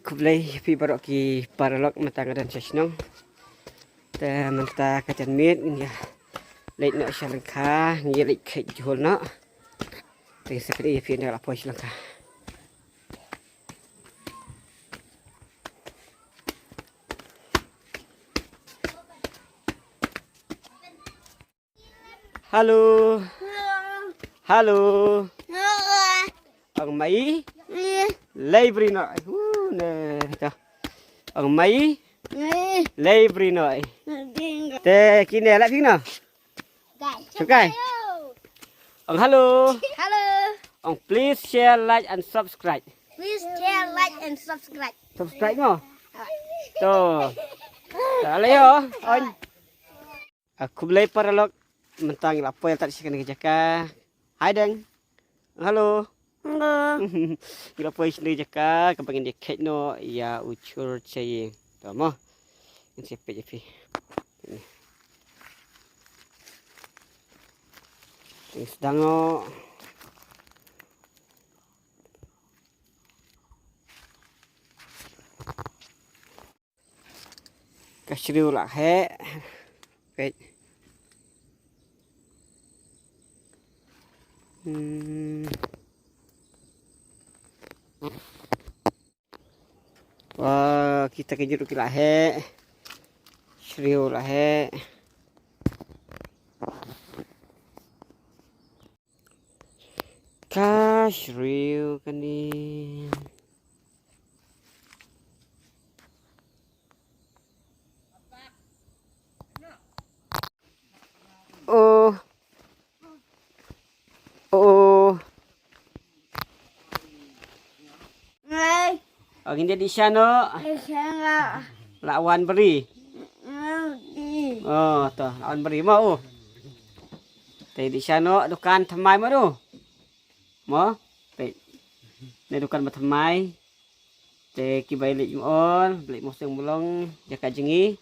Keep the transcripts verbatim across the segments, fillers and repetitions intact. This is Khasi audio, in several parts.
Khublei phi baroh ki paralok, mynta nga don sha shnong. Te mynta ka janmiet ngin ïa leit noh sha lyngkha, ngin ïa leit kheit jhur noh. Te sa phi ïa phi ne la poi sha lyngkha. Halo. Halo. Ong mai. Lei bri noh. Uh, ne. Ong mai. Lei bri noh. Te kine la phi noh. Subscribe. Ong halo. Halo. Ong please share, like and subscribe. Please share, like and subscribe. Subscribe mo. To. Ta lei ho. Ong. Ah, khublei paralok, mynta ngi la poi tad sha kane ka jaka. Hai deng. Halo. Halo. Ngi la poi sha kane ka jaka kaba ngin ïa kheit noh ïa u Chur Chaying. To mo. Ngin sa peit ïa phi. Ngin sdang noh. Ka shriew la heh. Peit. Hmm. Wah, kita ki juruk ki la heh. Shriew la heh. Ka shriew kane. Oh. Oh. Ngai. Oh, ngin ïa dih sha noh. Dih sha noh. La wan bri. Ngai. Oh, to, la wan bri mo, oh. Te dih sha noh dukan thymmai mo, oh. Mo, peit. Ne dukan ba thymmai. Te kiba ïa leit ïa u ol, ba leit moseng mulong, jaka jngi.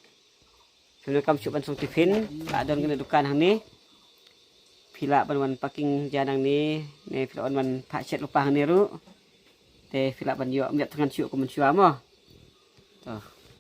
Phi donkam shuh ban song tiffin, la don kane dukan hangne. Phi lah ban wan parking ja nangne, ne phi lah wan ban phah shet lypa hangne ruh. Te phi lah ban ïoh miet thngan shuh kum mynshuwa mo. To.